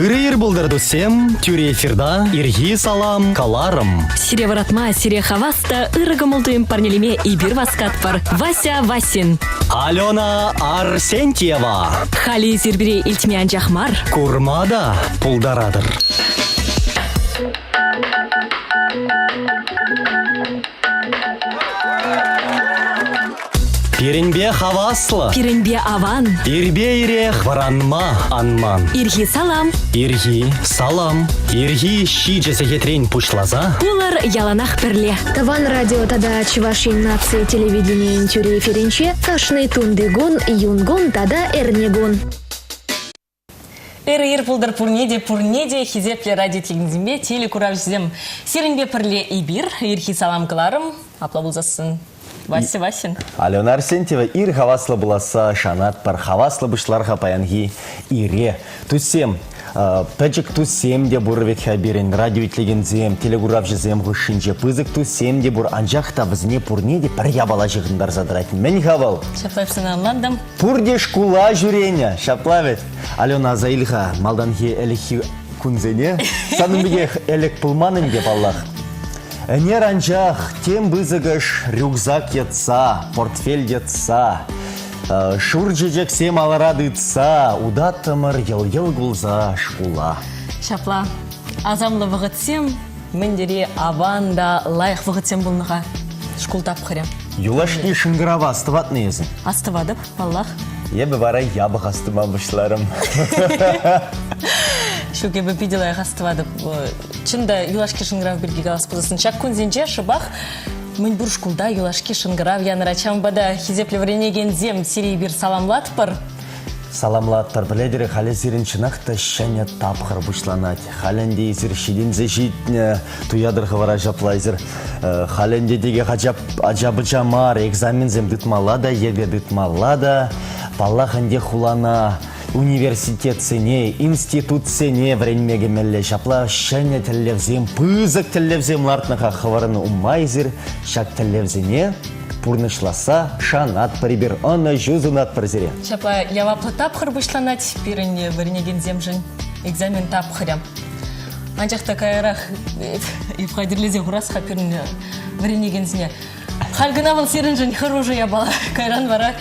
Ырӑ ир пултӑр, туссем, тӳрӗ эфирта ирхи салам каларӑм. Сире вӑратма, сире хавас та ырӑ кӑмӑл-туйӑм парнелеме эпир васкатпӑр. Вася Васин. Алена Арсентьева. Халӗ эсир пире илтме анчах мар. Курма та пултаратӑр. Пирӗнпе хаваслӑ. Пирӗнпе аван. Ирпе ирех вӑранма анман. Ирхи салам. Ирхи салам. Ирхи ҫичӗ сехетрен пуҫласа. Пулӑр яланах пӗрле. Тӑван радио тата Чӑваш Ен наци телевиденийӗн тӳрӗ эфирӗнче кашни тунтикун, юнкун тата эрнекун. Ырӑ ир пултӑр пурне те, пурне те хисеплӗ радиотехниксемпе телекуравҫӑсем. Сирӗнпе пӗрле эпир, ирхи салам кӑларӑм, апла пулсассӑн Вася Васин. Алена Арсентьева ир хаваслӑ пуласса шанатпӑр. Хаваслӑ пуҫлар-ха паянхи ире. Туссем, пӗчӗк туссем те пур вӗт-ха пирӗн радио итлекенсем, телекуравҫӑсем хушшинче пысӑк туссем те пур, анчах та вӗсене пурне те пӗр япала ҫыхӑнтарса тӑрать. Мӗн-ха вӑл? Ҫапла эп ӑнлантӑм. Пурте шкула ҫӳренӗ, ҫапла вӗт. Алена, аса ил-ха, малтанхи ӗлӗкхи кунсене. Санӑн пекех ӗлӗк пулман ӗнтӗ, паллах. Ӗнер анчах тем пысӑкӑш рюкзак йӑтса, портфель йӑтса, шур чечексем алӑра тытса утаттӑмӑр йӑл-йӑл кулса шкула. Ҫапла. Асамлӑ вӑхӑтсем мӗн тери аван та лайӑх вӑхӑтсем пулнӑ-ха шкул тапхӑрӗ. Юлашки шӑнкӑрава астӑватнӑ эсӗ? Астӑватӑп, паллах. Эпӗ вара япӑх астӑма пуҫларӑм. Ҫук, эпӗ питӗ лайӑх астӑватӑп. Чӑн та, юлашки шӑнкӑрав пирки калас пулсассӑн, ҫак кунсенче шӑпах мӗнпур шкулта юлашки шӑнкӑрав янӑрать. Ҫавӑнпа та, хисеплӗ вӗренекенсем, сире эпир саламлатпӑр. Саламлатпӑр. Пӗлетӗр, халӗ сирӗн чӑнах та ҫӗнӗ тапхӑр пуҫланать. Халь ӗнтӗ эсир ҫитӗнсе ҫитнӗ, туятӑр хӑвӑра ҫапла эсир. Халь ӗнтӗ текех ача-пӑча мар, экзаменсем тытмалла та, ЕГЭ тытмалла та. Паллах ӗнтӗ хулана, университетсене, институтсене вӗренме кӗмелле. Ҫапла ҫӗнӗ тӗллевсем, пысӑк тӗллевсем лартнӑ-ха хӑвӑрӑн умма эсир. Ҫак тӗллевсене пурнӑҫласса шанатпӑр эпир, ӑнӑҫу сунатпӑр сире. Ҫапла яваплӑ тапхӑр пуҫланать пирӗн вӗренекенсемшӗн экзамен тапхӑрӗ. Анчах та каярах хатӗрлесе хурас-ха пирӗн вӗренекенсене. Халь кӑна вӑл сирӗншӗн хӑрушӑ япала. Кайран вара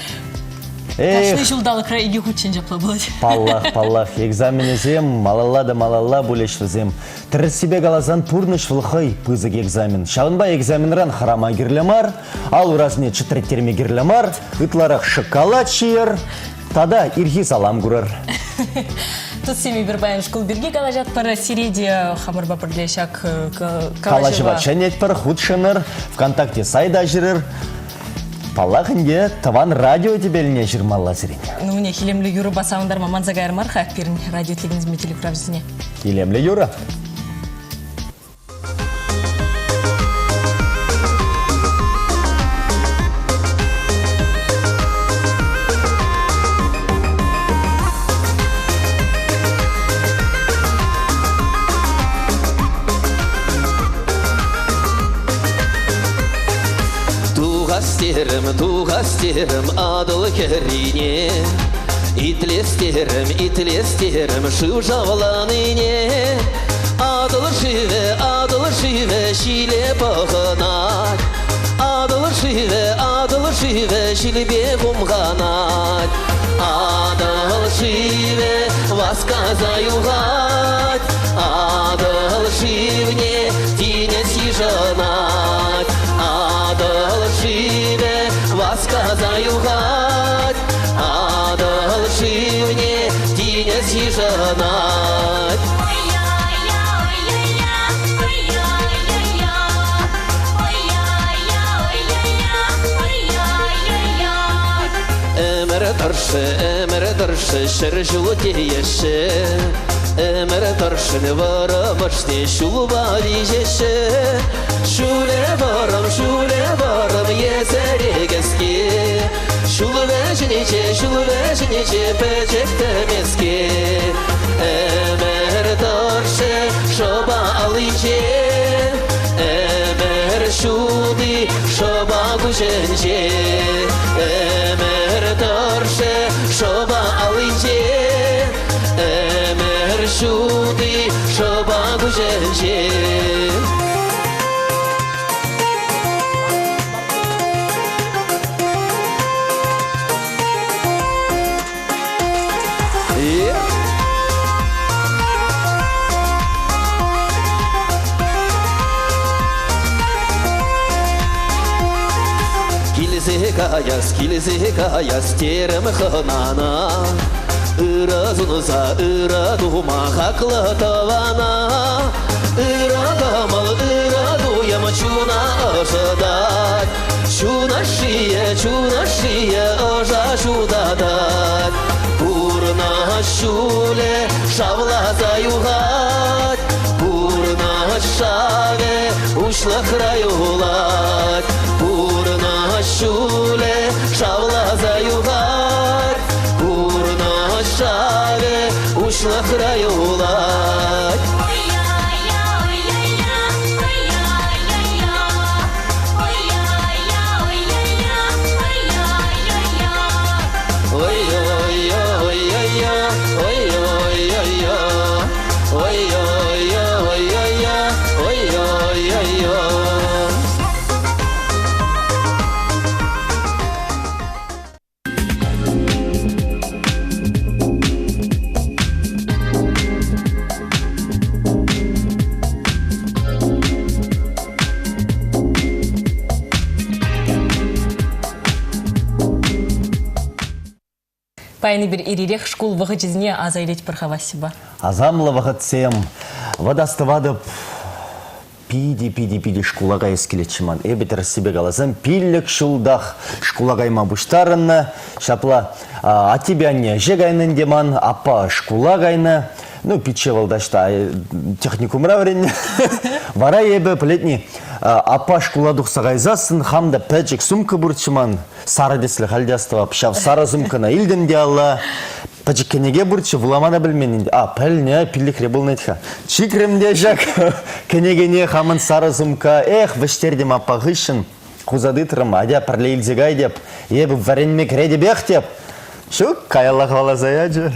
кашни ҫулталӑкра икӗ хутчен ҫапла пулать. Паллах, паллах. Экзаменӗсем малалла та малалла пулӗҫ вӗсем. Тӗрӗссипе каласан, пурнӑҫ вӑл хӑй пысӑк экзамен. Ҫавӑнпа экзаменран хӑрама кирлӗ мар, ал-урасене чӗтреттерме кирлӗ мар, ытларах шӑккалат ҫийӗр тата ирхи салам курӑр. Туссем, эпир паян шкул пирки калаҫатпӑр. Сире те хамӑрпа пӗрле ҫак калаҫӑва чӗнетпӗр, хутшӑнӑр, ВКонтакте сайта ҫырӑр. Паллах ӗнтӗ, тӑван радио тӗпелне ҫырмалла сирӗн. Ну, мне илемлӗ юрӑпа савӑнтарма манса каяр мар-ха пирӗн радио итлекенсемпе телекуравҫӑсене. Илемлӗ юрӑ. Тухас терӗм, тухас терӗм Атӑл хӗррине. Итлес терӗм, итлес терӗм шыв шавланине. Атӑл шывӗ, Атӑл шывӗ ҫиле пӑхӑнать. Атӑл шывӗ, Атӑл шывӗ ҫилпе хумханать. Атӑл шывӗ васкаса юхать. Атӑл шывне тинӗс йышӑнать. Атӑл шывӗ васкаса юхать. Атӑл шывне тинӗс йышӑнать. Ӗмӗр тӑршшӗ, ӗмӗр тӑршшӗ ҫӗр ҫул тееҫҫӗ. Ӗмӗр тӑршшӗн вӑрӑмӑшне ҫулпа виҫеҫҫӗ. Ҫулӗ вӑрӑм, ҫулӗ вӑрӑм, есӗре кӗске. Ҫул вӗҫӗнче, ҫул вӗҫӗнче пӗчӗк тӗмеске. Ӗмӗр тӑршшӗ шӑпа аллинче. Ӗмӗр ҫути шӑпа куҫӗнче. Ӗмӗр тӑршшӗ шӑпа аллинче. Ӗмӗр ҫути. каяс, килсе каяс терӗм хӑнана. Ырӑ сунса ырӑ тума хаклӑ тӑвана. Ырӑ кӑмӑл, ырӑ туйӑм чуна ӑшӑтать. Чун ӑшшийӗ, чун ӑшшийӗ ӑша ҫутатать. Пурнӑҫ ҫулӗ шавласа юхать. Пурнӑҫ шавӗ уҫлӑхра юлать. Пурнӑҫ ҫулӗ шавласа юхать. Пурнӑҫ шавӗ уҫлӑхра юлать. Паян эпир ир-ирех шкул вӑхӑчӗсене аса илетпӗр-ха Васьӑпа. Асамлӑ вӑхӑтсем. Вӑт астӑватӑп, питӗ-питӗ-питӗ шкула каяс килетчӗ ман. Эпӗ тӗрӗссипе каласан, пиллӗк ҫултах шкула кайма пуҫтарӑннӑ. Ҫапла аттепе анне ӗҫе кайнӑ ӗнтӗ ман, аппа шкула кайнӑ. Ну, пичче вӑл таҫта техникумра вӗреннӗ. Вара эпӗ, пӗлетни, аппа шкула тухса кайсассӑн хам та пӗчӗк сумка пурччӗ ман. Сарӑ тӗслӗ халь те астӑвап. Ҫав сарӑ сумкӑна илтӗм те алла. Пӗчӗк кӗнеке пурччӗ, вулама та пӗлмен ӗнтӗ. А, пӗлнӗ, пиллӗкре пулнӑ-ха. Чикрӗм те ҫак кӗнекене хамӑн сарӑ сумка. Эх, вӗҫтертӗм аппа хыҫҫӑн. Хуса тытрӑм, атя пӗрле илсе кай теп. Эпӗ вӗренме кӗретӗпех теп. Ҫук, каялла хӑваласа ячӗ.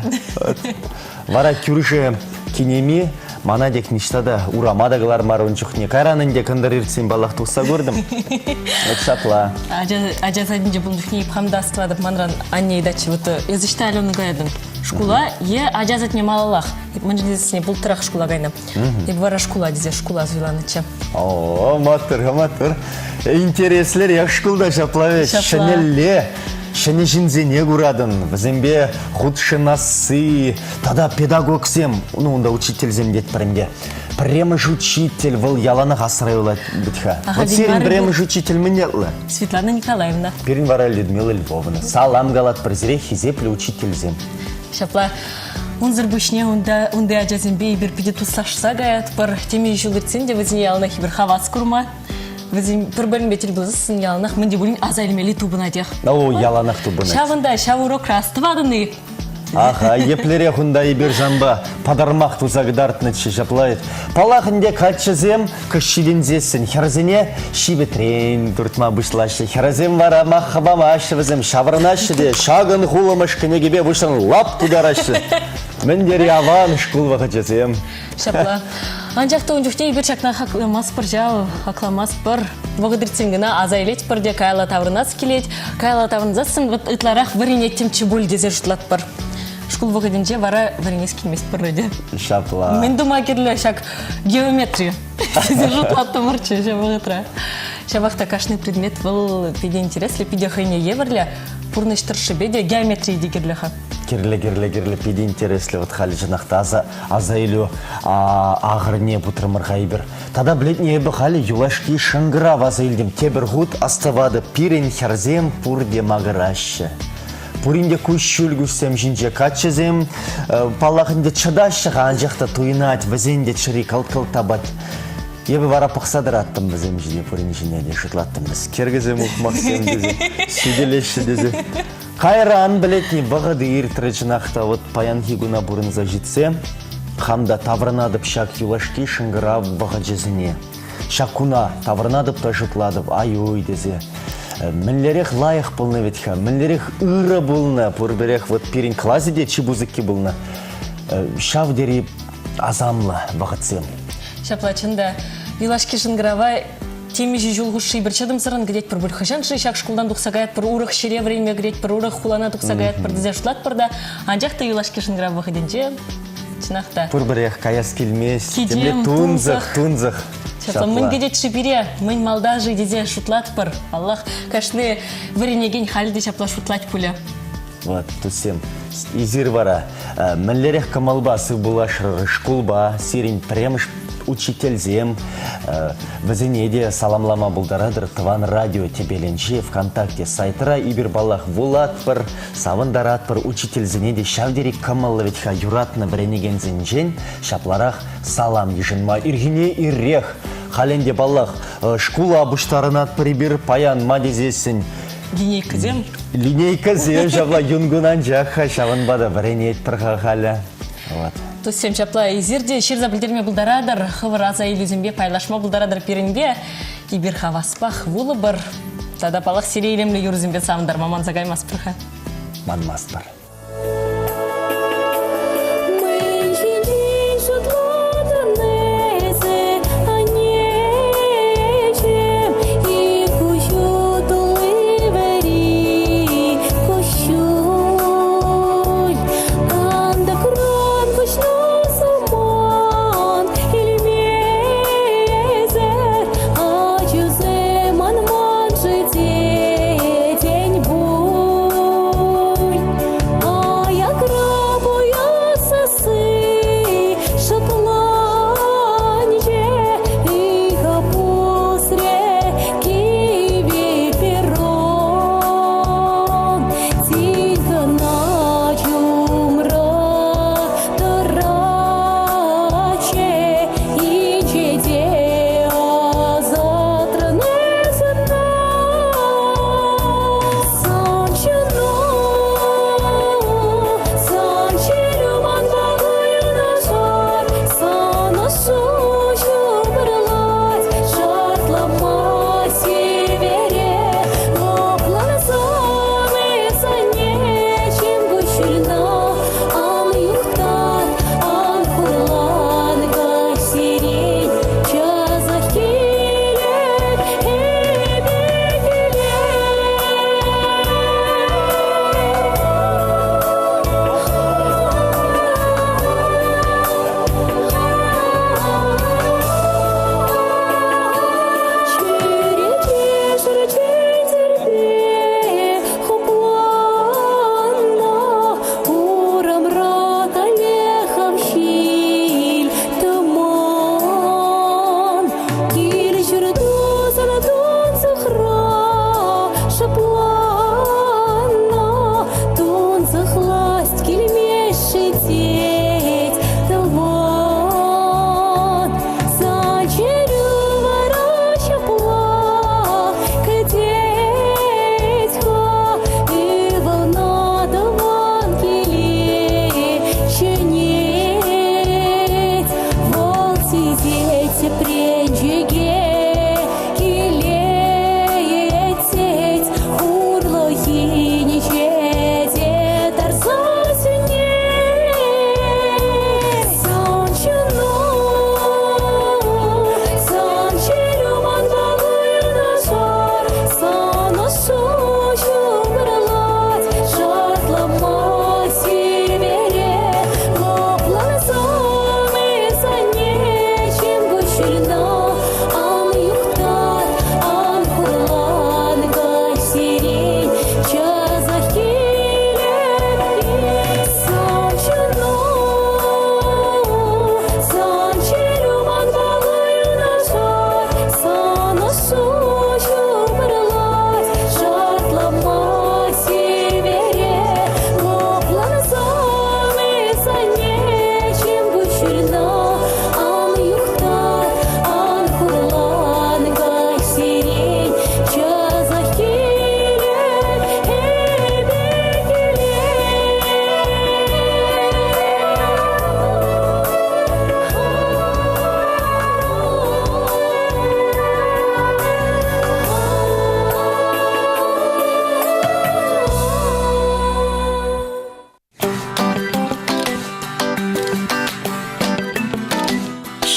Вара кӳршӗ кинеми мана тек ниҫта та урама та кӑлармарӗ ун чухне. Кайран ӗнтӗ кӑнтӑр иртсен паллах тухса куртӑм. Вот ҫапла. Ача, ача садӗнче пулнӑ чухне эп хам та астӑватӑп, манран анне ыйтатчӗ, вот эс ӑҫта Алена каятӑн? Шкула е ача садне малаллах? Мӗншӗн тесен пултӑрах шкула кайнӑ. Эп вара шкула тесе шкула суйланӑччӗ. О, маттур, маттур. Интереслӗрех шкулта ҫапла вӗт. Ҫӗнӗлле, ҫӗнӗ ҫынсене куратӑн, вӗсемпе хутшӑнасси тата педагогсем, ну унта учительсем тетпӗр ӗнтӗ. Пӗрремӗш учитель вӑл яланах асра юлать вӗт-ха. Вот сирӗн пӗрремӗш учитель мӗн ятлӑ? Светлана Николаевна. Пирӗн вара Людмила Львовна. Салам калатпӑр сире, хисеплӗ учительсем. Ҫапла. Унсӑр пуҫне унта унти ачасемпе эпир питӗ туслашса каятпӑр. Темиҫе ҫул иртсен те вӗсене яланах эпир хавас курма. Вӗсем пӗр-пӗринпе тӗл пулсассӑн яланах мӗн те пулин аса илмелли тупӑнатех. О, яланах тупӑнать. Ҫавӑнта ҫав урокра астӑватӑн-и? Аха, еплерех унта эпир санпа патӑрмах туса кӑтартнӑччӗ ҫапла. Паллах ӗнтӗ каччӑсем кӑш ҫитӗнсессӗн хӗрсене ҫивӗтрен туртма пуҫлаҫҫӗ. Хӗрсем вара махха памаҫҫӗ вӗсем, ҫаврӑнаҫҫӗ те ҫакӑн хулӑмӑш кӗнекепе пуҫран лап тутараҫҫӗ. Мӗн тери аван шкул вӑхӑчӗсем. Ҫапла. Анчах та ун чухне эпир ҫакна хакламастпӑр ҫав, хакламастпӑр. Вӑхӑт иртсен кӑна аса илетпӗр те каялла таврӑнас килет. Каялла таврӑнсассӑн вот ытларах вӗренеттӗмччӗ пуль тесе шутлатпӑр. Шкул вӑхӑтӗнче вара вӗренес килмест пӗрре те. Ҫапла. Мӗн тума кирлӗ ҫак геометри? Тесе шутлаттӑмӑрччӗ ҫав вӑхӑтра. Ҫапах та кашни предмет вӑл питӗ интереслӗ, питӗ хӑйне евӗрлӗ. Пурнӑҫ тӑршшӗпе те геометри те кирлӗ-ха. Кирлӗ, кирлӗ, кирлӗ, питӗ интереслӗ. Вот халӗ чӑнах та аса, аса илӳ ахӑрне путрӑмӑр-ха эпир. Тата пӗлетне эпӗ халӗ юлашки шӑнкӑрав аса илтӗм. Тепӗр хут астӑватӑп, пирӗн хӗрсем пурте макӑраҫҫӗ. Пурин те куҫҫуль куҫсем ҫинче каччӑсем, паллах ӗнтӗ, чӑтаҫҫӗ-ха, анчах та туйӑнать, вӗсен те чӗри кӑлт-кӑлт тапать. Эпӗ вара пӑхса тӑраттӑм вӗсем ҫине, пурин ҫине те шутлаттӑм. Мӗскер ухмахсем тесе, сӳтӗлеҫҫӗ тесе. Кайран, пӗлетни, вӑхӑт иртрӗ чӑнах та, вот паянхи куна пурӑнса ҫитсе, хам та таврӑнатӑп ҫак юлашки шӑнкӑрав вӑхӑчӗсене. Ҫак куна таврӑнатӑп та шутлатӑп, ай-уй тесе. Мӗнлерех лайӑх пулнӑ вӗт-ха, мӗнлерех ырӑ пулнӑ, пурпӗрех вот пирӗн класӗ те чи пысӑкки пулнӑ. Ҫав тери асамлӑ вӑхӑтсем. Ҫапла, чӑн та, юлашки шӑнкӑрава темиҫе ҫул хушши пӗр чӑтӑмсӑррӑн кӗтетпӗр пуль. Хӑҫан-ши ҫак шкултан тухса каятпӑр, урӑх ҫӗре вӗренме кӗретпӗр, урӑх хулана тухса каятпӑр тесе шутлатпӑр та, анчах та юлашки шӑнкӑрав вӑхӑтӗнче чӑнах та Пурпӗрех каяс килмест. Кичем, Темле тунсӑх, тунсӑх. Ҫапла мӗн кӗтет-ши пире, мӗн малта-ши тесе шутлатпӑр. Паллах, кашни вӗренекен халӗ те ҫапла шутлать пулӗ. Вот, туссем, эсир вара мӗнлерех кӑмӑлпа сывпуллашрӑр шкулпа, сирӗн пӗрремӗш учительсем, вӗсене те саламлама пултаратӑр Тӑван радио тӗпелӗнче, ВКонтакте сайтра эпир, паллах, вулатпӑр, савӑнтаратпӑр учительсене те ҫав тери кӑмӑллӑ вӗт-ха юратнӑ вӗренекенсенчен ҫапларах салам йышӑнма ирхине ирех. Халь ӗнтӗ, паллах, шкула пуҫтарӑнатпӑр эпир паян ма тесессӗн. Линейкӑсем? Линейкӑсем ҫапла юнкун анчах-ха, ҫавӑнпа та вӗренетпӗр-ха халӗ. Вот. Туссем ҫапла эсир те ҫырса пӗлтерме пултаратӑр, хӑвӑр аса илӳсемпе пайлашма пултаратӑр пирӗнпе. Эпир хаваспах вулӑпӑр. Тата, паллах, сире илемлӗ юрӑсемпе савӑнтарма манса каймастпӑр-ха. Манмастпӑр.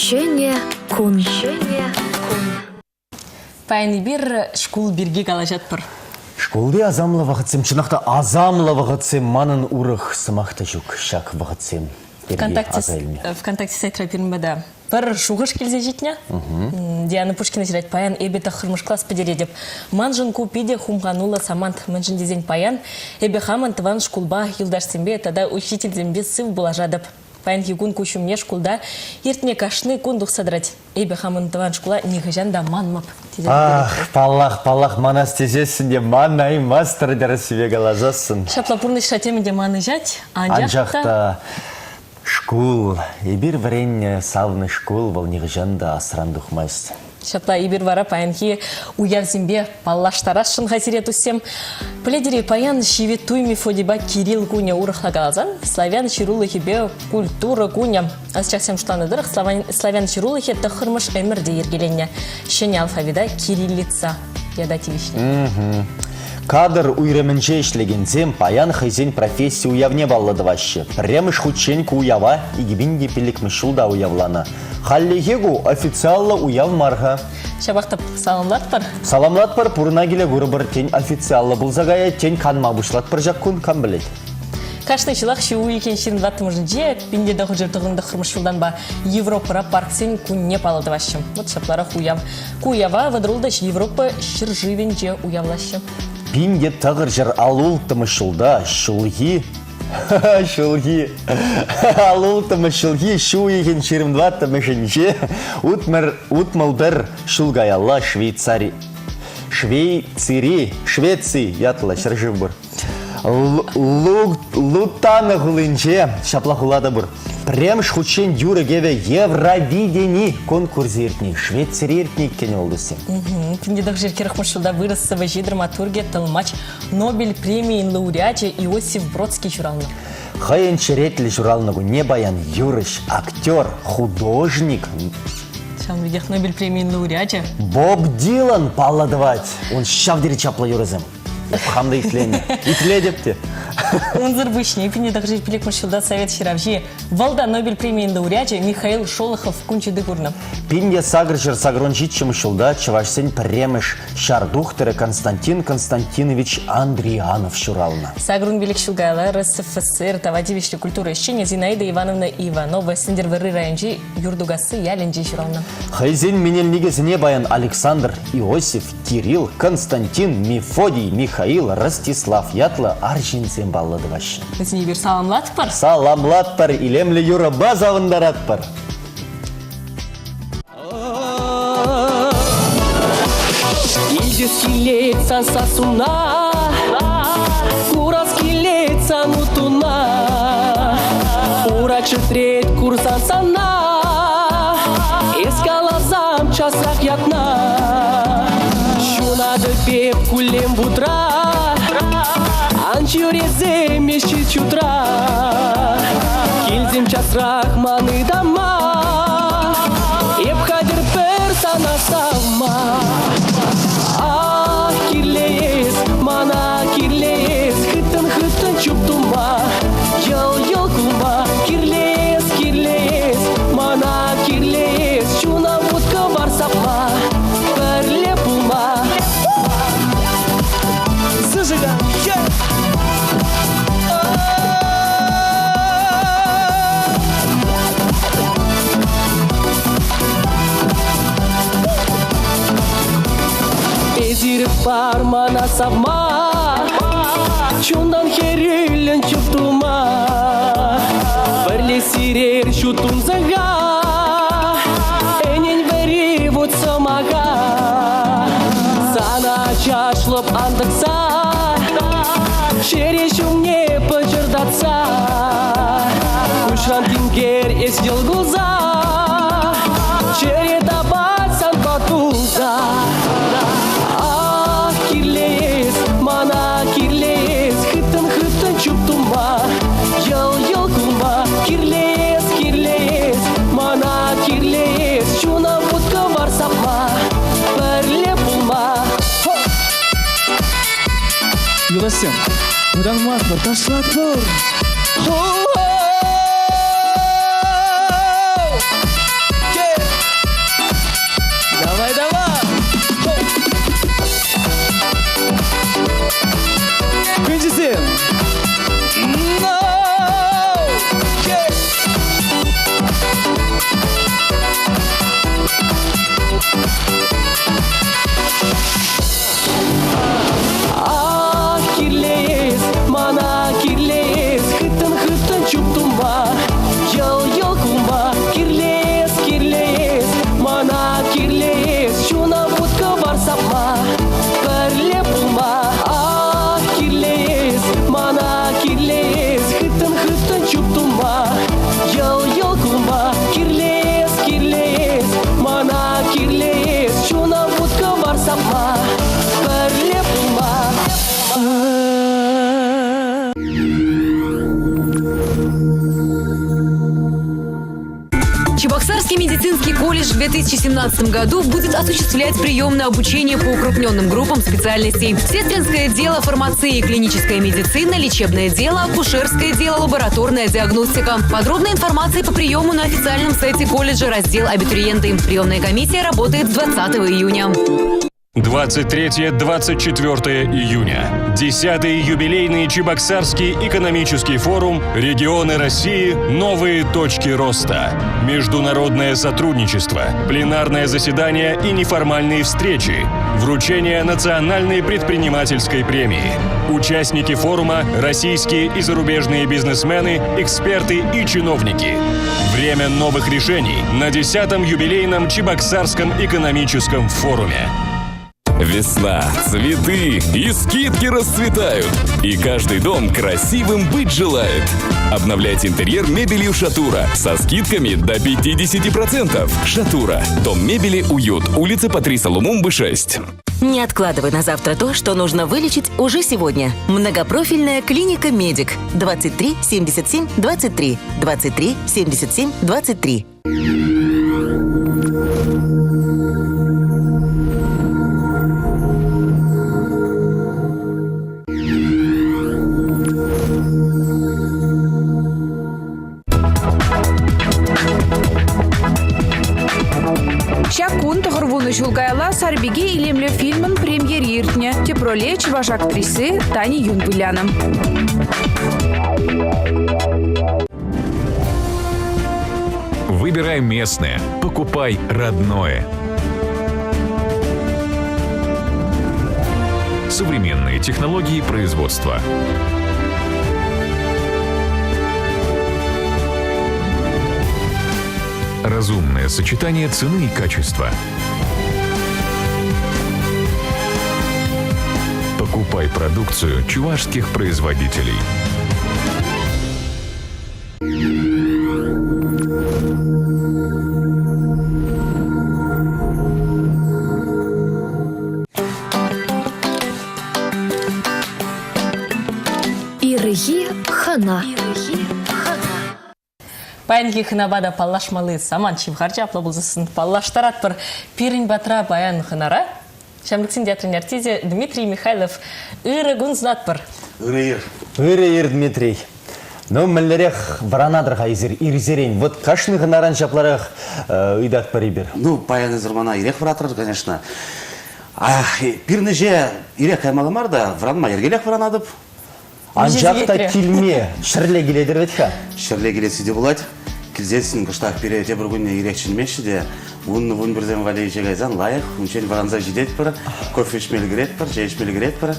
Ҫӗнӗ кун. Ҫӗнӗ кун. Паян эпир шкул пирки калаҫатпӑр. Шкулти асамлӑ вӑхӑтсем, чӑнах та асамлӑ вӑхӑтсем, манӑн урӑх сӑмах та ҫук ҫак вӑхӑтсем пирки ВКонтакте, аса илме. ВКонтакте сайтра пирӗн пата. Пӗр шухӑш килсе ҫитнӗ. Диана Пушкина ҫырать, паян эпӗ тӑххӑрмӗш класс пӗтеретӗп. Маншӑн ку питӗ хумхануллӑ самант. Мӗншӗн тесен паян эпӗ хамӑн тӑван шкулпа, юлташсемпе тата учительсемпе сыв пулашатӑп. Паянхи кун куҫ умне шкулта иртнӗ кашни кун тухса тӑрать. Эпӗ хамӑн тӑван шкула нихӑҫан та манмӑп, тесе Ах, паллах, паллах, манас тесессӗн те манаймастӑр тӗрӗссипе каласассӑн. Ҫапла пурнӑҫра темӗн те манӑҫать, анчах та шкул, эпир вӗреннӗ савнӑ шкул вӑл нихӑҫан та асран тухмасть. Ҫапла эпир вара паянхи уявсемпе паллаштарасшӑн-ха сире, туссем. Пӗлетӗр-и, паян Ҫиветтуй Мефодийпа Кирилл кунӗ урӑхла каласан, славян ҫырулӑхӗпе культура кунӗ. Ӑсчахсем шутланӑ тӑрӑх, славян ҫырулӑхӗ тӑххӑрмӗш ӗмӗрте йӗркеленнӗ. Ҫӗнӗ алфавита кириллица ята тивӗҫнӗ. Кадр уйрӑмӗнче ӗҫлекенсем паян хӑйсен професси уявне паллӑ тӑваҫҫӗ. Пӗрремӗш хутчен ку уява 2005 ҫулта уявланӑ. Хальлӗхе ку официаллӑ уяв мар-ха. Ҫапах та саламлатпӑр. Саламлатпӑр, пурӑна киле курӑпӑр. Тен, официаллӑ пулса каять, тен, канма пуҫлатпӑр ҫак кун, кам пӗлет. Кашни ҫулах ҫу уйӑхӗн 24-мӗшӗнче 1999 ҫултанпа Европӑра парксен кунне паллӑ тӑваҫҫӗ. Вот ҫапларах уяв. Ку уява вӑтӑрултӑ Европа ҫӗршывӗнче уявлаҫҫӗ. 1900 аллӑ ҫулта ҫулхи ҫулхи аллӑ ҫулхи ҫу уйӑхӗн 24-мӗшӗнче утмӑл пӗр ҫул каялла Швейцари Швейцири Швеци ятлӑ ҫӗршыв пур. Лутана хулинче ҫапла хула та пур. Пӗрремӗш хутчен юрӑ-кӗвӗ Евровидени конкурсӗ иртни, Швецире иртни иккен вӑл тусем. 1940 ҫулта вырӑс сӑвӑҫи, драматургӗ, тӑлмач, Нобель премийӗн лауреачӗ Иосиф Бродский ҫуралнӑ. Хӑйӗн черетлӗ ҫуралнӑ кунне паян юрӑҫ, актер, художник, Ҫавӑн пекех Нобель премийӗн лауреачӗ Боб Дилан паллӑ тӑвать. Ун ҫав тери чаплӑ юрӑсем. Хам та итленӗ. Итлетӗп те. Унсӑр пуҫне 1905 ҫулта совет ҫыравҫи, вӑл та Нобель премийӗн лауреачӗ Михаил Шолохов кун ҫути курнӑ. 1887 ҫулта чӑвашсен пӗрремӗш ҫар тухтӑрӗ Константин Константинович Андрианов ҫуралнӑ. 85 ҫул каялла РСФСР тава тивӗҫлӗ культура ӗҫченӗ Зинаида Ивановна Иванова Сӗнтӗрвӑрри районӗнчи Юртукасси ялӗнче ҫуралнӑ. Хӑйсен менелникӗсене паян Александр Иосиф Кирилл, Константин, Мефодий, Михаил, Ростислав ятлӑ арҫынсем паллӑ тӑваҫҫӗ. Вӗсене эпир саламлатпӑр. Саламлатпӑр, илемлӗ юрӑпа савӑнтаратпӑр. Илтес килет сан сассуна, курас килет сан утуна. Ура чӗтрет курсан сана, эс каласам часрах ятна. Ҫунатӑп эп куллен вутра, ан ҫӳресем эс чутра. Килсем часрах ман ытама, эп хатӗр пӗр сана савма. Ах, кирлӗ эс, мана кирлӗ эс, хыттӑн-хыттӑн чуп тума, йӑл-йӑл кулма. Кирлӗ эс, кирлӗ эс, мана кирлӗ эс, чуна вут-кӑвар сапма, пӗрле пулма. Зажигай! Эсир пар мана савма, чунтан хӗрӳллӗн чуптума. Пӗрле сирер ҫут тунсӑха, ӗнен вӗри вут сӑмаха. Сана чашлӑп антӑхса, чӗре ҫумне пӑчӑртатса. Куҫран тинкер эс йӑл кулса, чӗре тапать санпа тулса. Ах, кирлӗ эс, мана кирлӗ эс, хыттӑн-хыттӑн чуптума, йӑл-йӑл кулма. Кирлӗ эс, кирлӗ эс, мана кирлӗ эс, чуна вут-кӑвар сапма, пӗрле пулма. Юлташсем, вӑтанмастпӑр, ташлатпӑр! Давай, давай! Кунчисем! No! Yeah! Чебоксарский медицинский колледж в 2017 году будет осуществлять прием на обучение по укрупненным группам специальностей. Сестринское дело, фармация и клиническая медицина, лечебное дело, акушерское дело, лабораторная диагностика. Подробная информация по приему на официальном сайте колледжа раздел «Абитуриенты». Приемная комиссия работает с 20 июня. 23-24 июня. 10-й юбилейный Чебоксарский экономический форум «Регионы России. Новые точки роста». Международное сотрудничество, пленарное заседание и неформальные встречи, вручение национальной предпринимательской премии. Участники форума – российские и зарубежные бизнесмены, эксперты и чиновники. Время новых решений на 10-м юбилейном Чебоксарском экономическом форуме. Весна, цветы и скидки расцветают. И каждый дом красивым быть желает. Обновляйте интерьер мебелью «Шатура» со скидками до 50%. «Шатура». Дом мебели «Уют». Улица Патриса Лумумбы, 6. Не откладывай на завтра то, что нужно вылечить уже сегодня. Многопрофильная клиника «Медик». 23 77 23 23 77 23. Ҫак кун тӑхӑрвунӑ ҫул каялла «Сарпике» илемлӗ фильмӑн премьери иртнӗ. Тӗп роле чӑваш актриси Таня Юн вылянӑ. Выбирай местное, покупай родное. Современные технологии производства. Разумное сочетание цены и качества. Покупай продукцию чувашских производителей. Ирхи хӑна. Паянхи хӑнапа та паллашмалли самант ҫывхарчӗ, апла пулсассӑн паллаштаратпӑр. Пирӗн патра паян хӑнара Ҫамрӑксен театрӗн артисчӗ Дмитрий Михайлов. Ырӑ кун сунатпӑр. Ырӑ ир. Ырӑ ир, Дмитрий. Ну, мӗнлерех вӑранатӑр-ха эсир ирсерен? Вот кашни хӑнаран ҫапларах ыйтатпӑр эпир. Ну, паян эсир мана ирех вӑратрӑр, конечно. Пирӗн ӗҫе ирех каймалла мар та, вӑранма йӗркелех вӑранатӑп. Анчах та килме ҫӗрле килетӗр вӗт-ха. Ҫӗрле килесси те пулать. Килсессӗн кӑштах пире тепӗр кунне ирех чӗнмеҫҫӗ те вуннӑ вунпӗрсем валли ӗҫе кайсан лайӑх, унччен вӑранса ҫитетпӗр, кофе ӗҫме ӗлкӗретпӗр, чей ӗҫме ӗлкӗретпӗр.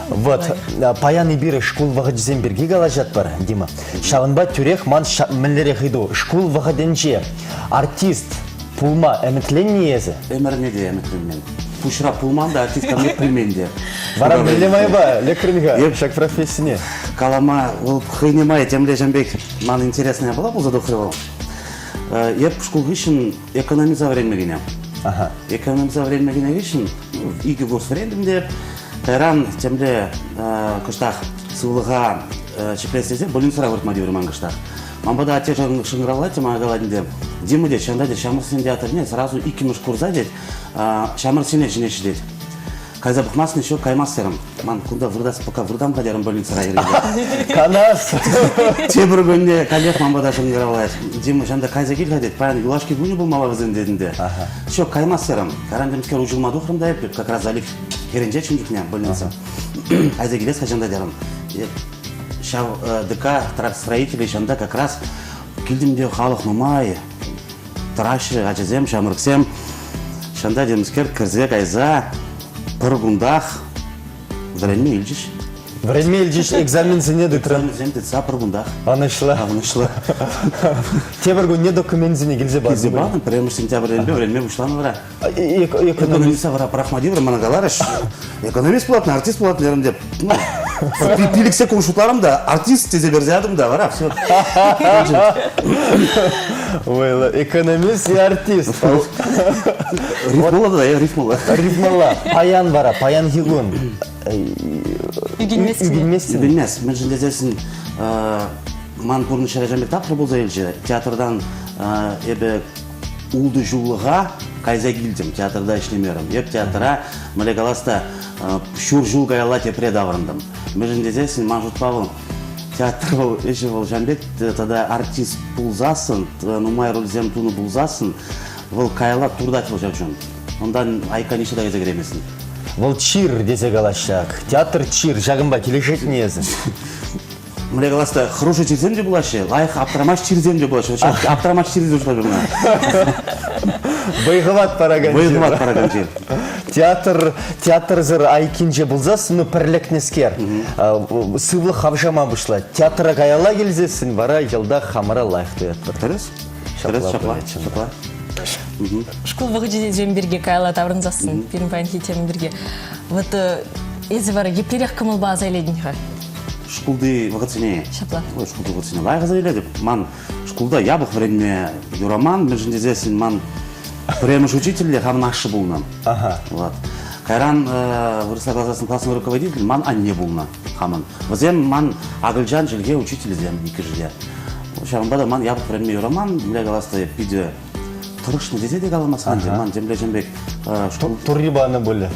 Вот, паян эпир шкул вӑхӑчӗсем пирки калаҫатпӑр, Дима. Ҫавӑнпа тӳрех ман мӗнлерех ыйту. Шкул вӑхӑтӗнче артист пулма ӗмӗтленнӗ эсӗ? Ӗмӗрне те ӗмӗтленмен. Пуҫра пулман та, артист камне пӗлмен те. Вара мӗнле майпа лекрӗн-ха ҫак профессине? Калама вӑл хӑйне май темле ҫам пек ман интересная япала пулса тухрӗ вӑл. Эп шкул хыҫҫӑн экономиса вӗренме кӗнӗ. Экономиса вӗренме кӗнӗ хыҫҫӑн икӗ курс вӗрентӗм те кайран темле кӑштах сывлӑха ҫӗклес тесе больницӑра выртма тиврӗ ман кӑштах. Ман пата атте шӑнкӑравлать те мана калать ӗнтӗ, Дима тет, ҫавӑнта тет, ҫамрӑксен театрне сразу иккӗмӗш курса тет, ҫамрӑксене чӗнеҫҫӗ тет. Кайса пӑхмастӑн еще, каймасть терӗм. Ман кунта выртас пока выртам-ха терӗм больницӑра йӗркеллӗ. Канас! Тепӗр кунне каллех ман пата шӑнкӑравлать. Дима, ҫавӑнта кайса кил-ха тет, паян юлашки кунӗ пулмалла вӗсен тет ӗнтӗ. Все, каймасть терӗм. Кайран темскер уҫӑлма тухрӑм та эп, как раз залив хӗрринче чун чухне больница. Кайса килес-ха ҫавӑнта терӗм. Ҫав ДК тракстроителей ҫавӑнта как раз килтӗм те халӑх нумай, тӑраҫҫӗ ачасем, ҫамрӑксем. Ҫавӑнта темскер кӗрсе кайса пӗр кунтах вӗренме илчӗҫ. Вӗренме илчӗҫ, экзаменсене тытрӑн. Экзаменсем тытса пӗр кунтах. Ӑнӑҫлӑ. Ӑнӑҫлӑ. Тепӗр кунне документсене килсе патӑн. Килсе патӑм, пӗрремӗш сентябрьтенпе вӗренме пуҫланӑ вара. Экономиста вара пӑрахма тиврӗ, мана каларӗҫ. Экономист пулатӑн, артист пулатӑн терӗм те. Ну, пилӗк секунд шутларӑм та, артист тесе персе ятӑм та, вара все. Вӑйлӑ. Экономист и артист. Рифмӑлла да, я рифмӑлла. Рифмӑлла. Паян вара, паянхи кун. Ӳкӗнместӗн. Ӳкӗнместӗн. Ӳкӗнмест. Мӗншӗн тесессӗн ман пурнӑҫра ҫамрӑк тапхӑр пулса илчӗ. Театртан эпӗ. Ултӑ ҫуллӑха кайса килтӗм, театрта ӗҫлемерӗм. Эп театра, мӗнле калас та, ҫур ҫул каялла тепре таврӑнтӑм. Мӗншӗн тесессӗн, ман шутпа вӑл театр вӑл ӗҫӗ вӑл ҫавӑн пек тата артист пулсассӑн, нумай рольсем тунӑ пулсассӑн, вӑл каялла туртать вӑл ҫав чун. Унтан айкка ниҫта та кайса кӗрейместӗн. Вӑл чир тесе калаҫҫӗ ак. Театр чир, ҫакӑнпа килӗшетне эсӗ? Мӗнле калас та, хӑрушӑ чирсем те пулаҫҫӗ, лайӑх аптрамач чирсем те пулаҫҫӗ. Ҫак аптрамач чирсем шутлап ӑна. Вӑй-хӑват паракан чир. Вӑй-хӑват паракан чир. Театр, театрсӑр айккинче пулсассӑн, ну, пӗрлекнӗскер, сывлӑх хавшама пуҫлать. Театра каялла килсессӗн вара йӑлтах хамӑра лайӑх туятпӑр. Тӗрӗс. Тӗрӗс, ҫапла. Ҫапла. Шкул вӑхӑчӗсем пирки каялла таврӑнсассӑн, пирӗн паянхи тема пирки. Вот эсӗ вара еплерех кӑмӑлпа аса илетӗн-ха? Шкулти вӑхӑтсене. Ҫапла. Ой, шкулти вӑхӑтсене лайӑх аса илетӗп. Ман шкулта япӑх вӗренме юраман, мӗншӗн тесессӗн ман пӗрремӗш учитель те хамӑн ашшӗ пулнӑ. Ага. Вот. Кайран вырӑсла каласассӑн классный руководитель ман анне пулнӑ хамӑн. Вӗсем ман акӑлчан чӗлхе учителӗсем иккӗшӗ те. Ҫавӑнпа та ман япӑх вӗренме юраман, мӗнле калас та питӗ тӑрӑшнӑ тесе те каламас ӗнтӗ. Ман темле ҫын пек шкул... Турри панӑ пулӗ.